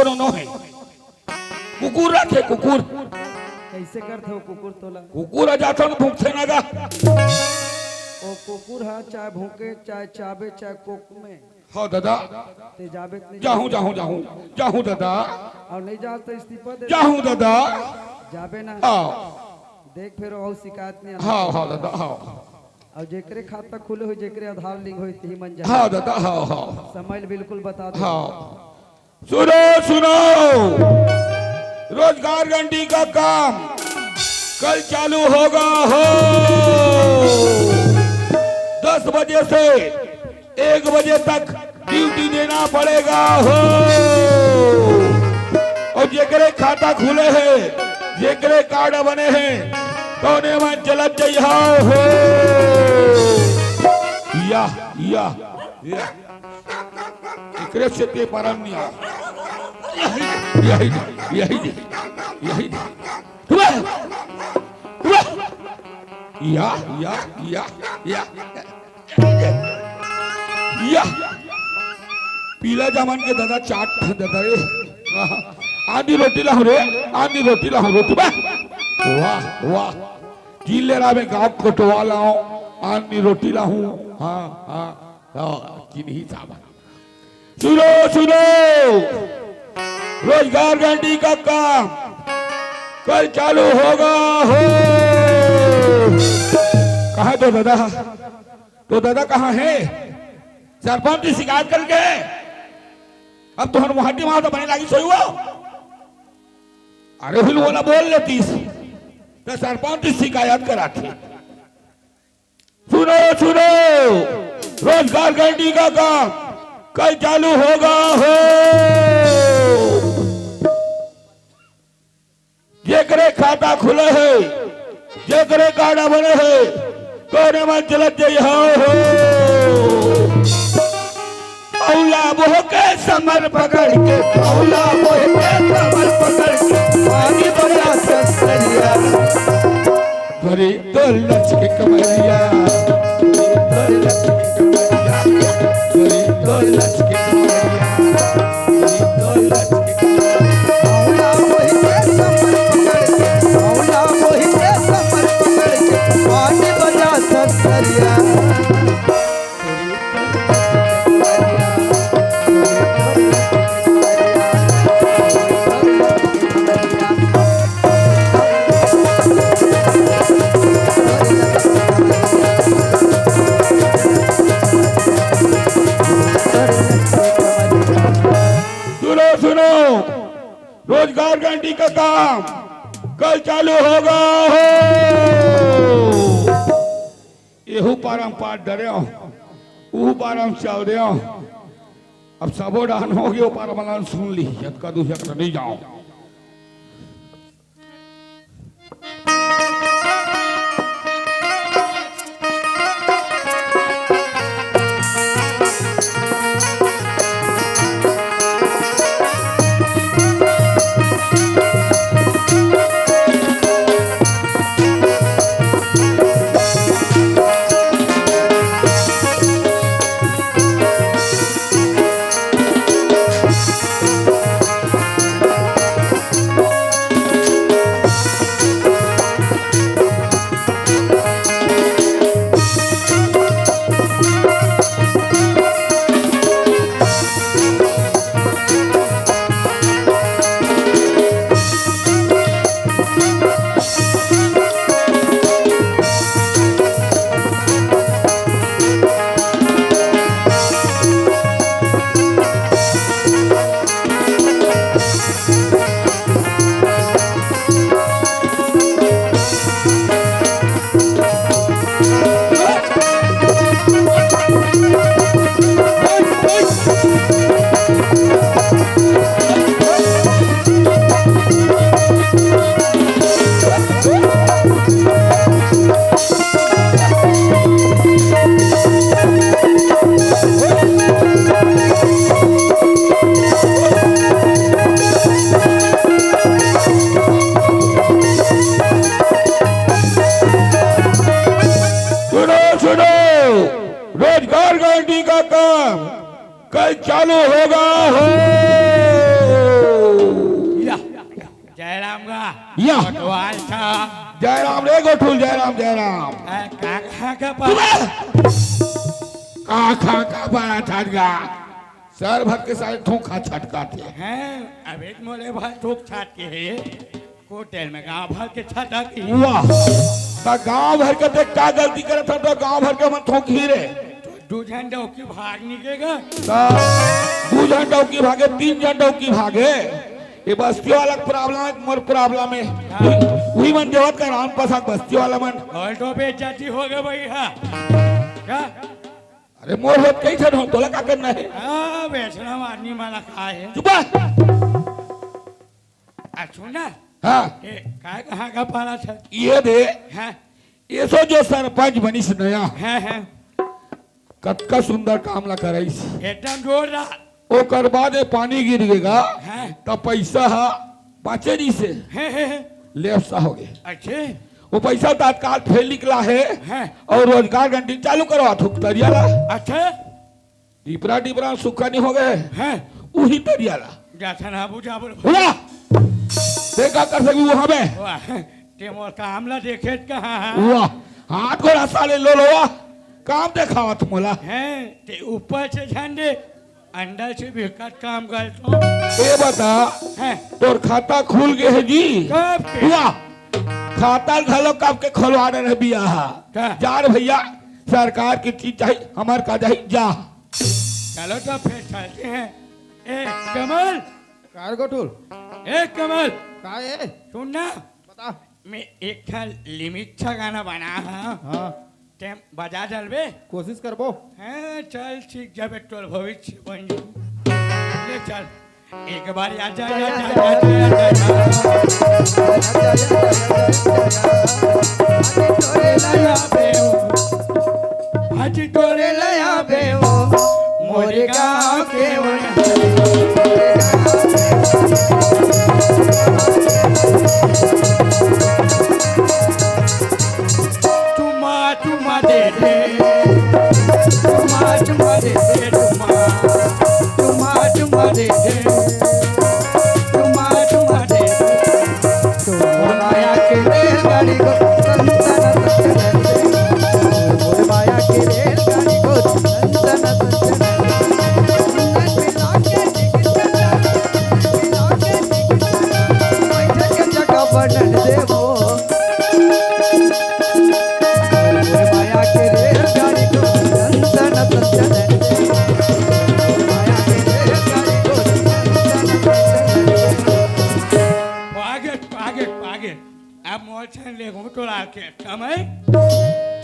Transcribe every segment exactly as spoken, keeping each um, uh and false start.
कोनो हे। कुकुर रखे, कुकुर। कइसे करथे वो कुकुर तोला? कुकुर ह जाथन भूंकथे ना गा। वो कुकुर ह चाहे भूंके, चाहे चाबे, चाहे कोक में। हाँ दादा। ते जाबे त नहीं जाहूँ, जाबे। जाहूँ, जाहूँ, जाहूँ दादा। अउ नहीं जा त इस्तीफा दे। जाहूँ दादा। जाबे ना। हाँ। देख फेर अउ शिकायत नहीं आना। हाँ, हाँ दादा, हाँ। अउ जेकरे खाता खुले होही, जेकरे आधार link होही, तेही मन जाही। हाँ दादा, हाँ, हाँ। समय ल बिल्कुल बता दे। हाँ। सुनो, सुनो, रोजगार गारंटी का काम कल चालू होगा हो। दस बजे से एक बजे तक ड्यूटी देना पड़ेगा हो। अउ जेकरे खाता खुले हे, जेकरे कार्ड बने हे, तउने मन चलत जइहा हो। या, या, या। एकरे से ते परम नहीं आ। यही, यही, यही, यही। तुम्हें, तुम्हें। या, या, या, या। या। पीला जामन के दादा चाट दादा रे। आंधी रोटी लाहूं रे, आंधी रोटी लाहूं, रोटी बा। वाह, वाह। जिले रामे गांव कटवा लाऊं, आंधी रोटी लाहूं। हाँ, हाँ। हाँ, किन्हीं साहब। सुनो, सुनो, रोजगार गारंटी का काम कल चालू होगा हो। कहाँ तो दादा, तो दादा कहाँ हे? सरपंच से शिकायत करके अब तुहर मुहाटी वहां तो बने लागी सोई हो। अरे फिर बोला बोल लेतीस तो सरपंच से शिकायत कराथे। सुनो, सुनो, रोजगार गारंटी का काम कल चालू होगा हो। जेकरे खाता खुले हे, जेकरे कार्ड बने हे, तउने मन चलत जइहा हो। औला मोह के समर पकड़ के, औला मोह के समर पकड़ के, पानी बजा सस्तरिया। धरी तो लचके कमरिया, धरी तो लचके कमरिया, धरी तो लचके कमरिया, धरी तो लचके कमरिया। औला मोह के समर पकड़ के, औला मोह के समर पकड़ के, पानी बजा सस्तरिया। सुनो, सुनो, रोजगार गारंटी का काम कल चालू होगा हो। एहू पार हम पार डरेंव, उहू पार हम चल देंव। अब सबो डहन हो गे, ओ पार मन सुन ली, अतका दूर अतका नहीं जाओ। सुनो, सुनो, रोजगार गारंटी का काम कल चालू होगा हो। या। कोटवाल साहब। जय राम रे गोठुल, जय राम, जय राम। ए, का, का, का, का, का, का बड़ा छटका? सर भर के सारे थोंक हा छटकाथे। हैं, अबे मोले भाई थोंक छाट के हे। होटल में गांव भर के छटक ही। वाह, त गांव भर के देख का गलती करत हन, त गांव भर के मन थोंक ही रे। दू झन डौकी भाग निकलेगा। त दू झन डौकी भागे, तीन झन डौकी भागे। ये बस्ती वाला के problem हे, मोर problem हे। हाँ। वही, वही मन देवत का राम प्रसाद बस्ती वाला मन। और तो बेइज्जती हो गए भाई, हाँ। क्या? अरे मोर होत कई झन हो, तोला का करना हे? हाँ, वैष्णव आदमी माला का हे? चुप रह। आ, सुन ना। हाँ। ए, काय कहाँ का पाला था? ये दे। हाँ। ये सो जो सरपंच बनिस नया। हाँ, हाँ। कतका सुंदर काम ला कराइस। एकदम जोरदार। ओकर बाद ये पानी गिर गेगा, हाँ। त पैसा हा बाचे नहीं से। हाँ, हाँ, हाँ। लेप्सा हो गए। अच्छे। वो पैसा तत्काल फेर निकला हे हाँ। और रोजगार गारंटी चालू करवा थोक तरिया ला। अच्छा। डिपरा डिपरा सुक्खा नहीं हो गए। हैं? उही तरिया ला। जाथन हाबू जाबुल। वाह! ते का कर सकबू वहाँ में? वाह, ते मोर काम ला देखे कहाँ है? वाह! हाथ घोड़ा साले लो लो वाह! काम देखावत मोला। हैं? ते ऊपर से झंडे, अंदर से भी कत काम कर तो। ये बता, हैं? तोर खाता खुल गए है जी? कब के? वाह! खाता घलो कब के खोलवा रहे बिया। का? जा रे भैया, सरकार की चीज चाहिए, हमार का चाहिए, जा। चलो तो फिर चलते हैं। ए कमल, कार गोठुल। ए कमल, का ए? सुन ना, बता। मैं एक ठा लिमिट सा गाना बना हा। हाँ। ते बजा डलबे? कोशिश करबो। हाँ, चल ठीक, जब तोर भविष्य बन जाई। ले चल। एक बार आ जा, आ जा, आ जा, आ जा, आ जा। आज तोरे लया पे हो, आज तोरे लया पे हो, मोरे गाँव के वन। चुम्मा, चुम्मा दे दे, चुम्मा, चुम्मा दे दे, चुम्मा, चुम्मा, चुम्मा दे दे, चुम्मा, चुम्मा दे दे। तो मोर माया के रेलगाड़ी को टन टन टन टन। मोर माया के रेलगाड़ी को टन टन टन टन। बैठे के जगह बनन देबो। मोर माया के रेलगाड़ी को टन टन टन टन। मोर माया के रेलगाड़ी को टन टन टन टन। आगे, आगे, आगे। अब मोर छन ले घूम टोला के समय।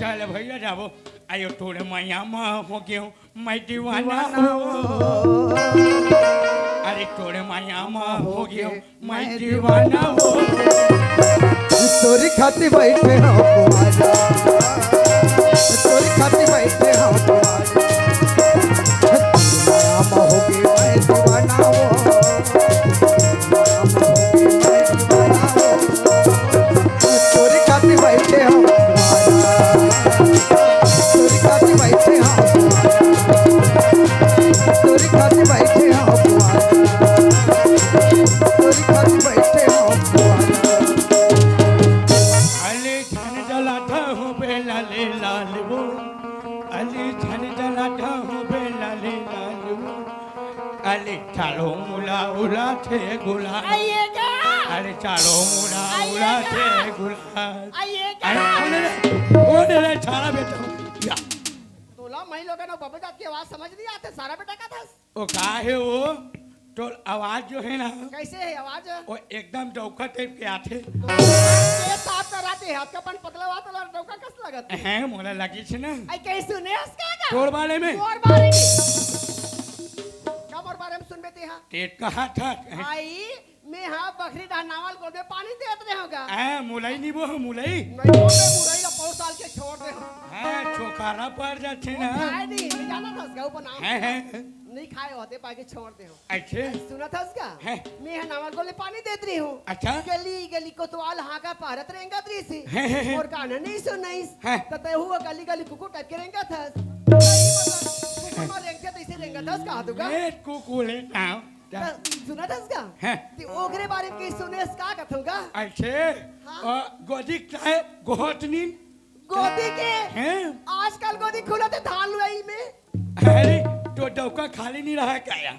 चल भैया जाबो। आयो तोरे मैया माँ हो गेहूँ, मैं दीवाना हो। अरे तोरे मैया माँ हो गेहूँ, मैं दीवाना हो। तोरी खातिर बैठे हो कुआरा, तोरी खातिर बैठे हो कुआरा। मैया माँ हो गेहूँ, मैं दीवाना हो। तोरी खातिर बैठे हो, तोरी खातिर बैठे हो, तोरी खातिर बैठे हो, तोरी खातिर बैठे हो। अले झन जलाता हूँ बेला ले लाल वो, अले झन जलाता हूँ बेला ले लाल वो। अले चालो मुला उला थे गुला। आइएगा। अले चालो मुला उला आइएगा। थे गुला। आइएगा। अरे कौन है रे? कौन है रे? सारा बेटा। या। तोला मैं लोगन अउ बबे जात के आवाज समझ नहीं आते, सारा बेटा का था? ओ का है वो? तो आवाज जो है ना, कैसे है आवाज? वो एकदम डौका टाइप के आथे। तो के साफ कराते हैं, आपका अपन पतला हुआ तो डौका कस लगत है? हैं, मोला लगिस ना। आई कहीं सुने उसका का? तोर बारे में? तोर बारे में। का मोर बारे में सुनबे ते हा? ते कहा था? आई, मैं हा बखरी डहर नावल गोल में पानी देत रहे होगा। हैं, मुलई नहीं वो, मुलई? नहीं वो, मैं मुरई ला पाँच साल के छोड़ दे हूँ। हैं, छोकारा पड़ जाते ना। खाए नहीं, नहीं जाना था उसका ऊपर नाम। हैं, हैं। नहीं खाए होते, बाकी छोड़ दे हूँ। अच्छे। सुना था उसका? हैं। मैं हा नावल गोल में पानी देत रही हूँ। अच्छा। गली गली कोतवाल हाँका पारत रेंगत रही सी। हैं, हैं, हैं। मोर कान नहीं सुनाइस। हैं। तो तय हुआ गली गली कुकुर टाइप के रेंगत हस। कुकुर में रेंगत ऐसे रेंगत हस, कहा तू का? ये कुकुर है ना। त सुनत हस का? हैं? त ओकरे बारे में कहीं सुनेस का कथों का? अइसे? हाँ। अ, गोदी के चाहे गोतनी? गोदी के? हैं? आजकल गोदी खुलथे धान लुवई में। अरे, तोर डौका खाली नइ रहय का या?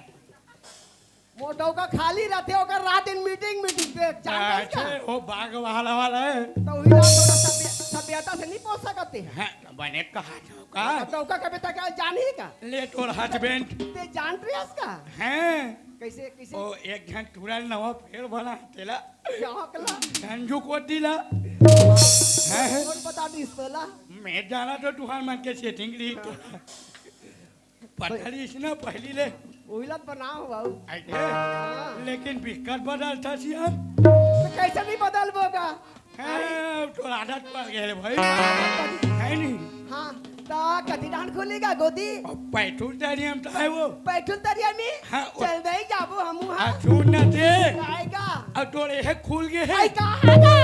मोर डौका खाली रहिथे, ओकर रात दिन मीटिंग, मीटिंग पे जान अच्छा, का? ओ बाग वाला वाला हे। त उही ला थोड़ा सभ्य-, सभ्यता से नइ पहुंच सकत हे। हैं, त बने कहा डौका। डौका कबे तक जानही का? ले तोर husband। ते जान रिहिस का? हैं। कइसे, कइसे? ओ एक झन टूरा नवा फेर बना तेला। का हकला? संजू कोती ला। हैं? कोन बता दिस तोला? मैं जानथों तुंहर मन के setting रही तोला। पता रहिस ना पहिली ले। उही ला बनाव बाबू। अइसे? हाँ। लेकिन बिकट बदलथस यार। त कइसे नइ बदलबो का? हाँ, तोर आदत पड़ गे रे भई। हे नहीं? हाँ, त कति डांड खुलही का गोदी? अउ पैथुल तरिया में त हे ओ। पैथुल तरिया में? हाँ, ओ चल दे जाबो हमू, हाँ। आ, सुन ना ते। काय का? अउ तोर एहे खुल गे हे। अइ, का हे का?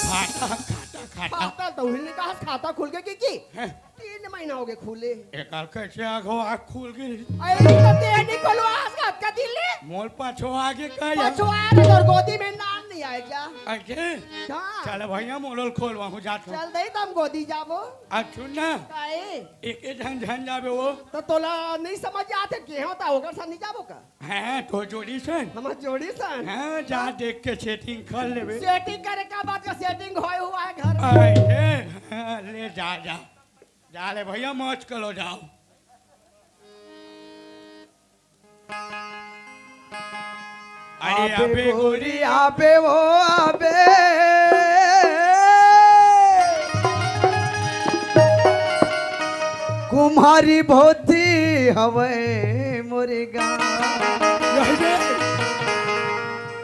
खाता, खाता, खाता। खाता त उही ने कहा खाता खुल गे कि, कि? हैं? तीन महीना होगे खुले। एकर कइसे आगो आँख खुल गे? अरे, त ते नइ खोलवास का, कति ले? मोर पछवा आगे का या? पछवा रे, तोर गोदी में नाम नइ आय का? अइसे? हाँ। चल भइया, मोर ल खोलवाहूँ जाथों। चल दे, त हम गोदी जाबो। अउ सुन ना। काहे? एके झन झन जाबे ओ। त तोला नइ समझ आथे, के होता, ओकर साथ नइ जाबो का? हैं, तोर जोड़ी सन? हमर जोड़ी सन? हाँ, जा देख के setting कर लेबे। Setting करे का बात का, setting होय हुआ हे घर में। अइसे? हाँ, ले जा, जा। जा ले भइया, मौज करो, जाव। अरे आबे गोरी, आबे वो आबे। कुम्हारी भोती हवय मोरे गाँव। यही रे।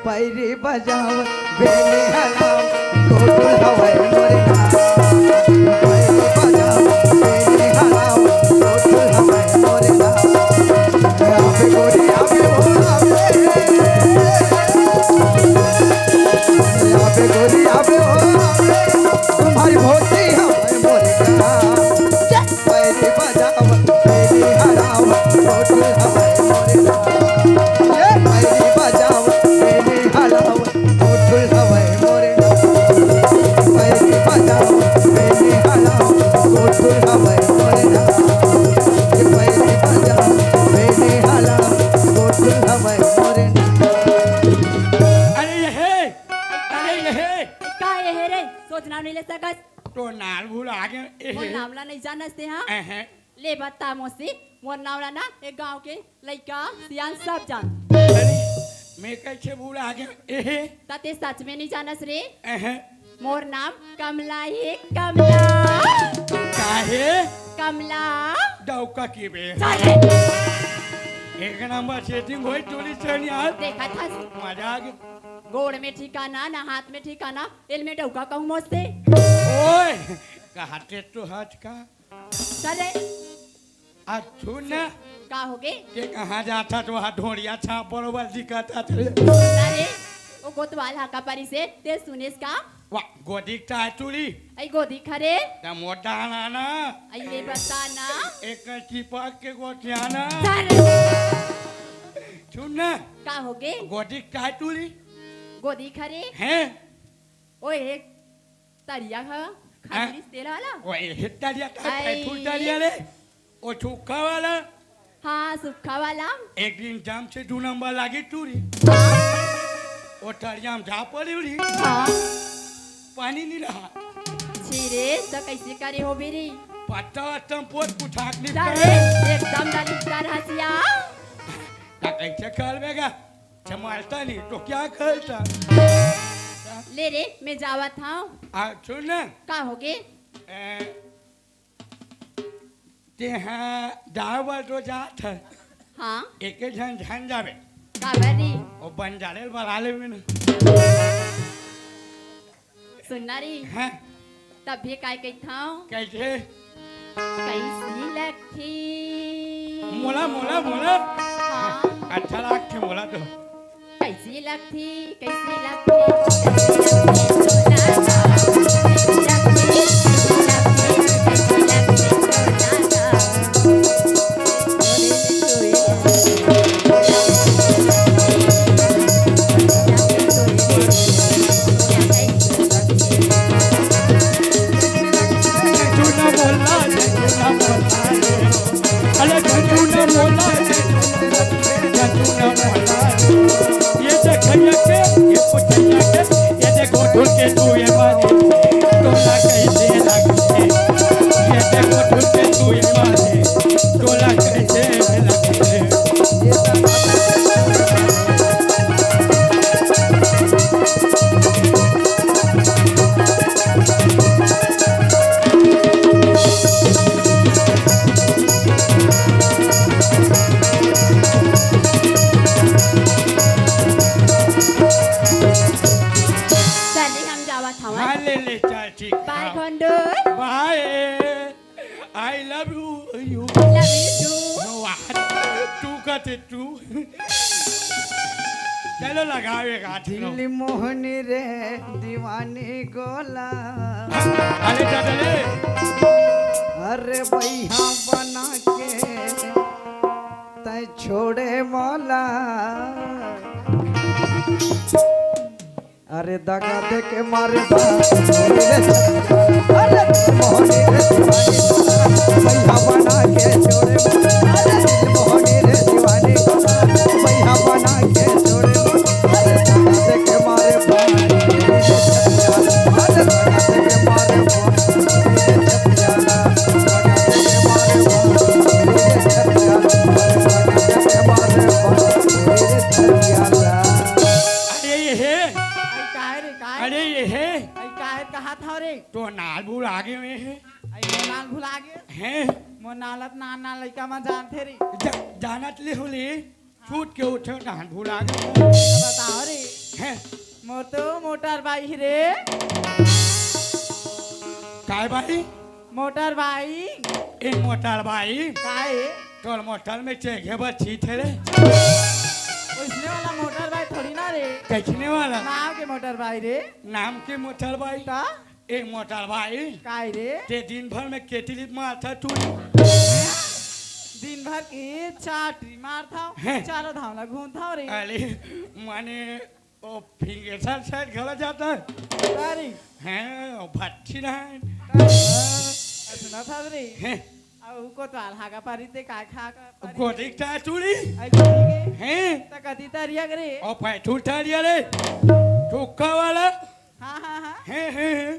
पैरी बजाव, बेनी हलाव, गोकुल हवय मोरे नाम। पैरी बजाव, बेनी हलाव, गोकुल हवय मोरे नाम। आबे गोरी, आबे हो, आबे। आबे गोरी, आबे हो, आबे। तुम्हारी भोती हवय मोरे नाम। पैरी बजाव, बेनी हलाव, गोकुल हवय मोरे नाम। ये पैरी बजाव, बेनी हलाव, गोकुल हवय मोरे नाम। पैरी बजाव, बेनी हलाव, गोकुल हवय मोरे नाम। ये पैरी बजाव, बेनी हलाव, गोकुल हवय मोरे नाम। अरे ये हे, अरे ये हे। का ये हे रे? सोचना नहीं ले सकत। तोर नाम भुला गे, ए मोर हे। नाम ला नहीं जानस ते, हाँ? अहं। ले बता मोसे, मोर नाम ला ना, ए गांव के लइका, सियान सब जान। अरे, मैं कइसे भुला गेंव? एहे। त ते सच में नइ जानस रे? एहे। मोर नाम कमला हे, कमला। का हे? कमला। डौका के बे। चल रे। एक नंबर setting होई टूरी से यार। देखत हस। मजा आ गे। गोड़ में ठिकाना, ना हाथ में ठिकाना, एला मैं डौका कहूं मोसे। ओए, कहते तो हच का? चल रे। आ, सुन ना। का होगे? के कहाँ जाथस, वहाँ ढोड़िया छाप बरोबर दिखत हे। सुन ना रे, ओ कोतवाल हा का परिस हे, ते सुनेस का? वाह, गोदी के चाय टूरी। अई गोदी खरे। त मोर डाहन आना। अई ले बता ना। एक चिपक के गोठियाना। चल। सुन ना। का होगे? गोदी के चाय टूरी। गोदी खरे। हैं? ओ एक तरिया ह, हाँ? खाली तेल वाला? ओ, एहे तरिया का, अई। पैथुल तरिया ले? ओ सुक्खा वाला? हाँ, सुक्खा वाला। एक दिन जाम से दू नंबर लागी टूरी। हाँ। ओ तरिया में जा पड़ी उड़ी। हाँ। पानी नहीं रहा। छी रे, त कैसे करे होबे रे? पत्ता वत्ता में पोत पुछाक जा निपटा। रे, एकदम ना निपटा रहतिया। त कैसे करबे गा? जमालता नहीं तो क्या करता? ले रे, मैं जावत हूँ। आ, सुन ना। का होगे? ए, तेहा दावत तो जात है। हाँ। एके झन झन जाबे। काबर रे? ओ बंजारे ल बला लेबे ना। सुन ना रे। हाँ। तभे काय कहिथंव? कैसे? कैसी लगथे? मोला, मोला, मोला। हाँ। अच्छा लगथे मोला तो। कैसी लगथे? कैसी लगथे? ठुमके तू ये मारे, टोला कैसे लगे? ये देखो ठुमके तू ये मारे, टोला कैसे लगे? चली, हम जावत हवन। हाँ, ले, ले, चल, ठीक। बाय, हाँ। घोंडू। बाय। I love you, you। Love you too। वाह, तू कहते तू। चलो, लगाओ एक हाथ, चलो। दिल मोहनी रे, दीवानी गोला। अरे, जा, जा, ले। अरे, भैया बना के तै छोड़े मोला। अरे दगा दे के मारे बा, अरे मोहनी रे दीवानी, भैया बना के छोड़े बा, अरे मोहनी रे दीवानी, भैया बना के छोड़े बा, अरे दगा दे के मारे बा, अरे दगा दे के मारे बा, दगा दे के मारे बा, अरे दगा दे के मारे बा। अरे ये हे। अरे काहे रे, काहे? अरे ये हे। अरे काहे कहा था रे? तो नाल भुला गे हे। अरे मोर नाल भुला गे? हैं? मोर नाल त नान नान लइका मन जानथे रे। जा-, जानत ले होले, छूट के उठे नान भुला गे। बताओ रे। हैं? मोर तो मोटर बाई रे। काय बाई? मोटर बाई। ए मोटर बाई। काय? तोर मोटर में चेघे बर छीट हे रे। ओइसने वाला मोटर बाई थोड़ी ना रे। कैसने वाला? नाम के मोटर बाई रे। नाम के मोटर बाई? ता? ए मोटर बाई। काय रे? ते दिन भर में केतली मारथा तू? दिन भर के चार टी मारथा, हैं? चारों धाम ला घूमथा रे। अरे, माने ओ फिंगेसर साइड घला जाता। तारी। हैं, ओ भट्टी ना। तारी। सुना था रे। हैं। अब उको तो आल हागा पारी ते का खा का पारी। गोदी का चूड़ी। आई गोदी के। हैं। त कदी तारिया रे। ओ पैठू तारिया रे। ठुक्का वाला। हाँ, हाँ, हाँ। हैं, हैं, हैं।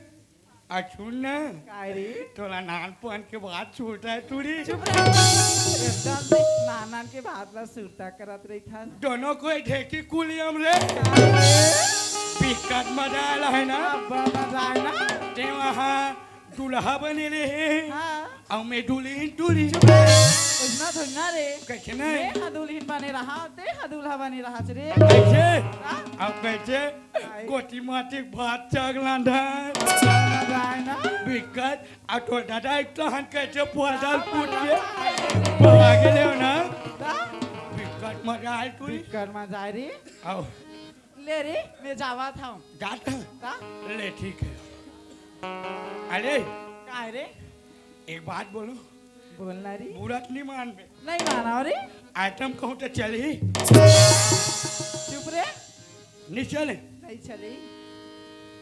आ सुन ना। काय रे? तोला नानपन के बात सुरता हे टूरी? चुप रह। एकदम से नानपन के बात ला सुरता करत रहिथस। दोनों कोई ढेकी कुलियम रे। काय रे? बिकट मजा आला हे ना? अब्बड़ मजा आय ना? ते वहाँ दुल्हा बने रहे। हाँ। अउ मैं दुल्हिन टूरी। चुप रह। ओइसना थोड़ी ना रे। कैसे नहीं? मैं हा दुल्हिन बने रहा, ते हा दुल्हा बने रहा रे। कैसे? हाँ। अब कैसे? गोटी माटी भात चाग लांधा। जाए ना। बिकट, आ तोर दादा एक तो हन कैसे पोदल कूद के भागे ले ना। दा? बिकट मजा आए तू। बिकट मजा आए रे। आओ। ले रे, मैं जावा था। जात हूँ। दा? ले ठीक है। अरे। काय रे? एक बात बोलो। बोलना रे। बुरा तो नहीं मान बे। नहीं माना रे। आइटम कहूँ तो चली। चुप रे। नहीं चले। नहीं चली।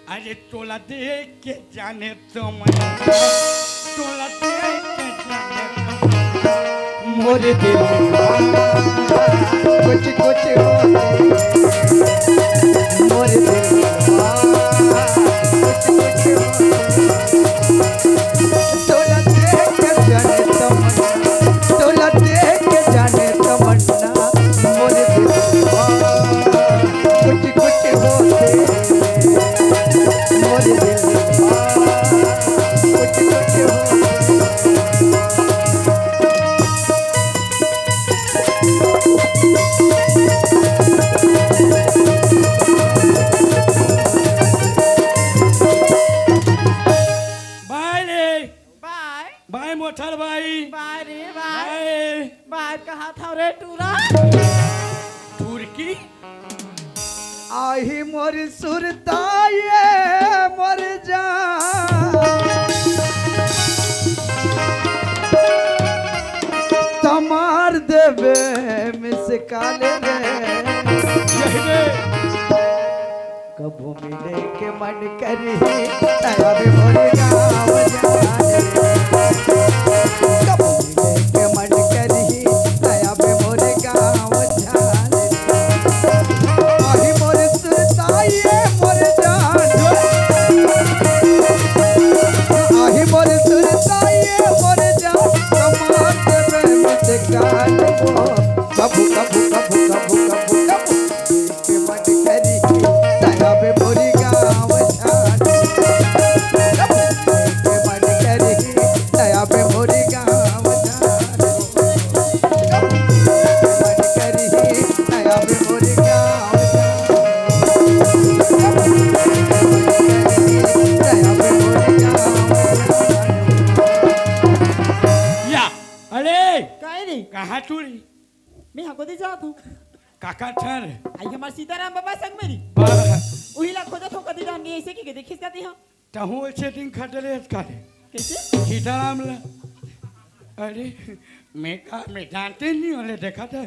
अरे तोला देख के जाने तो मन, तोला देख के जाने तो मन। मोर दिल कुछ कुछ होते, मोर दिल कुछ कुछ होते। तोला देख के जाने तमन्ना, तोला देख के जाने तमन्ना, मोर दिल कुछ कुछ होते, मोर दिल कुछ कुछ होते। बाय रे। बाय। बाय मोठर बाई। बाय रे बाय। बाय। बाय कहा था रे टूरा। टूरकी। आही मोर सुरता ये मोर जान। तमार देवे मिस काले रे। यही रे। कभू मिले के मन करही, तया भी मोर गाँव जाने। कभू मिले के मन करही, तया भी मोर गाँव जाने। आही मोर सुरताई, ए मोर जान। गोदी जात हूँ। काका ठन। आई हमार सीताराम बाबा संग मेरी। बा- उही ला खोजत हूँ, कति डाहन गे अइसे कि देखिस जाती हाँ। तहूँ अइसे दिन खट ले काले। कइसे? सीताराम ला। अरे, मैं का, मैं जानते नहीं होले, देखा था।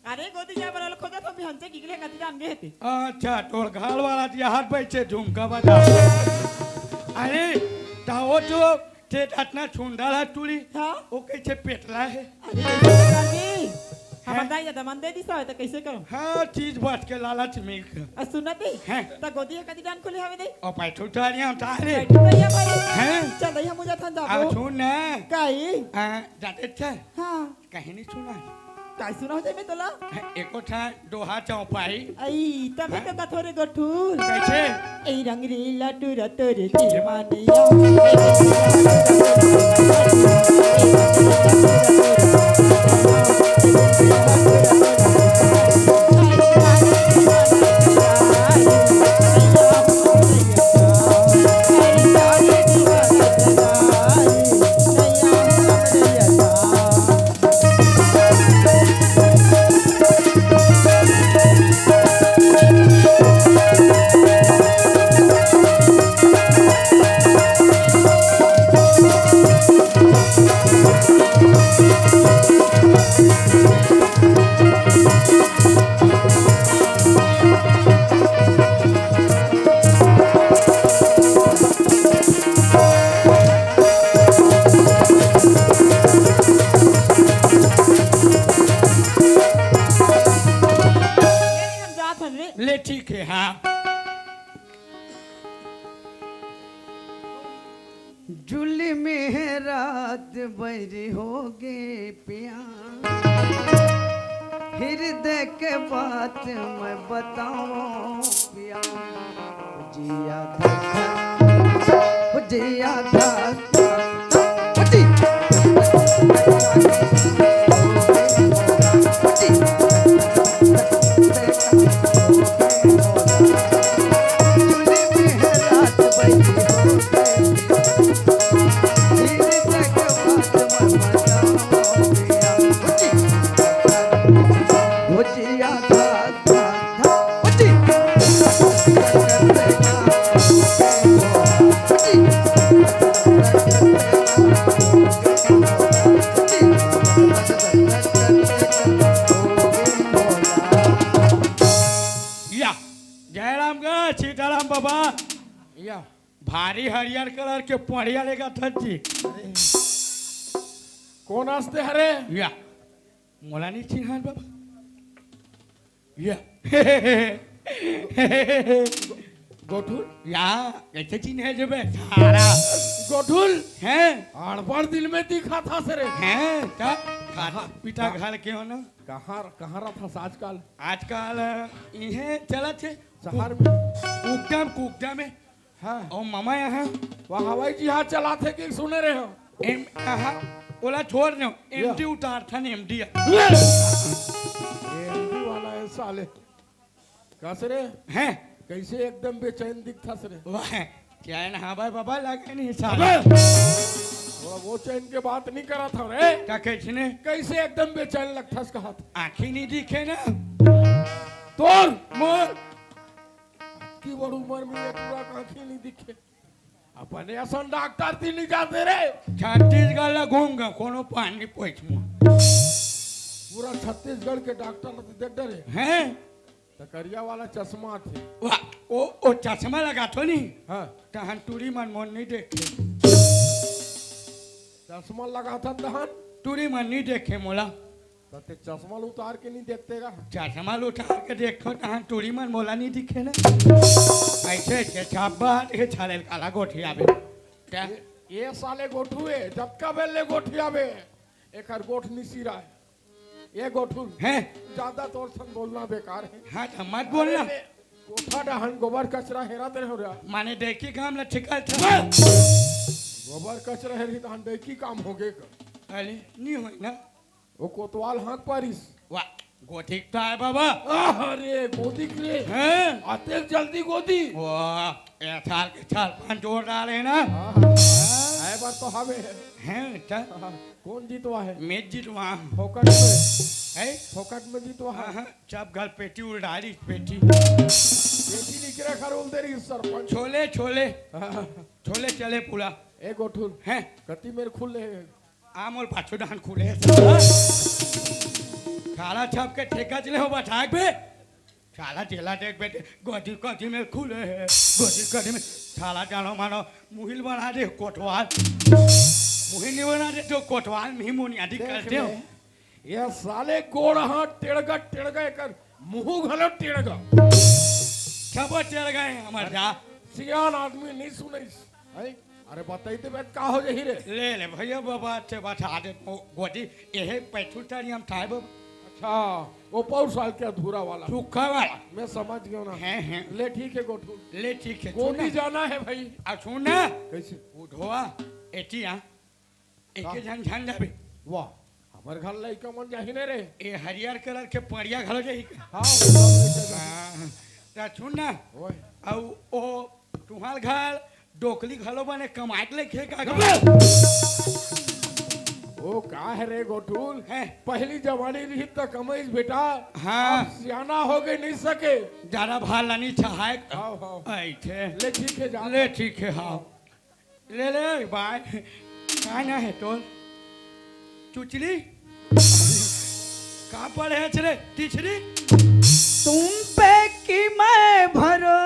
अरे, गोदी जा बरल खोजत हूँ, बिहंचे कि ले कति डाहन गे हे ते। अच्छा, तोर घर वाला जी हाथ बैठे झुमका बजा। अरे, ता वो जो ते अतना सुंदर हे टूरी, हाँ? वो कइसे पेटला हे? अरे, कइसे करबी? हमर हैं? दाई ददा मन दे दिस हवे, त कइसे करम? हाँ, चीज बाँट के लालच में। अ, सुनत हे? हैं? त गोदी ह कति डाहन खुले हवे दे? ओ, बैठू तो आ रही हम, तारे। बैठू तो ये भाई। हैं? चल, दई हम मुझे थन अब जाबो। सुन ना। काई? आ, जाते चल। हाँ। कहीं नहीं सुना। काय सुनाहूँ जाय मैं तोला? हैं, एको ठा दोहा चौपाई। आई, तभी हैं? तो कथोरे गोठुल। कइसे? ए रंग रे लाटू रतोरे के मानिया। हम जात हन रे। ले ठीक हे, हाँ। जुल्मी हे रात बैरी होगे पिया, हिरदे के बात मैं बतावँव पिया। जिया धक धक, जिया धक धक, जी। या, जयराम गा, सीताराम बाबा। या। भारी हरियर कलर के पढ़िया लेगा थन जी। कोन आस ते हरे? या। मोला नहीं चिन्हान बाबा। या। गोठुल? या, कइसे चिन्हे जबे? सारा। गोठुल? हैं? अड़बड़ दिन में दिखा था सरे। हैं? त? पिता घर के हो ना? कहाँ, कहाँ रहा था आजकल? आजकल, इहे चलत हे। शहर में? कुकटा में, कुकटा में। हाँ। अउ मामा यहाँ। वहाँ हवाई जहाज चलाथे कि सुने रहे हो? एम-, आहा, ओला छोड़ दो, या। MD उतारथन, MD. एमडी वाला है साले। कस रे? हैं? कइसे एकदम बेचैन दिखथस रे? वाह, चैन हवय बाबा, लगे नहीं साले। अबे! थोड़ा वो चैन के बात नहीं करा था रे। का कइसने? कइसे एकदम बेचैन लगथस कहत? आँखी नहीं दिखे ना। तोर? मोर? की बड़ उम्र में ये पूरा आँखी नहीं दिखे। अपने असन डॉक्टर ती नहीं जाते रे। छत्तीसगढ़ ला घूम गा, कोनो पानी पोछ मुआ। पूरा छत्तीसगढ़ के डॉक्टर ला तो देख डरे। हैं? त करिया वाला चश्मा थे। वाह, ओ, ओ चश्मा लगाथो नहीं? हाँ। तहन टूरी मन मोर नहीं देखे। चश्मा लगाथा तहन? टूरी मन नहीं देखे मोला। त ते चश्मा ल उतार के नहीं देखते का? चश्मा ल उतार के देखो, तहां टूरी मन मोला नहीं दिखे ना। ऐसे के छाबा के छाले ल काला गोठियाबे। क्या? ये, ये साले गोठू है, जतका बेर ले गोठियाबे, एकर गोठ नहीं सिराय। ये गोठू। हैं? ज्यादा तोर संग बोलना बेकार है। हाँ, तो मत बोलना। अरे, कोठा डहन गोबर कचरा हेरत रहे हो रहा। माने देखी काम ला छिकल था। गोबर कचरा हेरी तहन देखी काम होगे का? अरे, नहीं होय ना। वो कोतवाल हाँक पारिस। वाह, गोदिक तो आय बाबा। अरे, गोदिक रे। हैं? अतेक जल्दी गोदी। वाह, ए साल के साल पाँच जोर डाले ना। हाँ, हाँ। आए बार तो हवे। हैं, त? हाँ, कौन जीतवा है? मैं जीतवा। फोकट में। है? फोकट में जी तो हाँ, हाँ। हाँ, चप घल पेटी उलडारी, पेटी। बेटी निकरे खरोल दे रही सरपंच। छोले, छोले, हाँ। छोले चले पूरा। ए गोठुल, हैं? कति मेर खुले हे? आम और पाछू डान खुले हे। साला छप के ठेका चले हो बठाक बे। साला जेला देख बे, गोदी गोदी में खुले हे, गोदी गोदी में। साला जानो मानो मुहिल बना दे कोटवाल। मुहिल नहीं बना दे तो कोटवाल में ही मुनियादी देख करते हो। ले, ये साले गोड़ हाथ टेड़गा टेड़गा एकर मुंह घलो टेड़गा। छप टेड़गा हे हमर जा। सियान आदमी नहीं सुनइस। हैं? अरे बताई दे बे का हो जाही रे? ले ले भैया बाबा, ते बता दे गोदी। एहे पैथुल तारी हम ठाए बाबा। अच्छा, वो पौर साल के अधूरा वाला। सूखा वाला। मैं समझ गया ना। हैं, हैं। ले ठीक है गोठुल। ले ठीक है, गोदी सुन ना। जाना है भाई। अब सुन ना। कैसे? उठवा, एटिया, एके का? जन झन जाबे। वाह, हमर घर लइका मन जाही ने रे। ए हरियर कलर के पड़िया घलो जाही का? हाँ, वो सब लइका जाही। हाँ, त सुन ना। ओए, अउ ओ तुहार घर डोकली घलो बने कमाए के लेखे का? ओ का है रे गोठुल? हैं? पहली जवानी रही त कमाइस बेटा। हाँ। अब सियाना हो गई नहीं सके। ज्यादा भार लानी चाहे। हाँ, हाँ। ऐठे। ले ठीक है जा। ले ठीक है, हाँ। ले ले बाय। का ना है तोर? चुचली? का पढ़े हच रे? टीचरी? तुम पे कि मैं भरो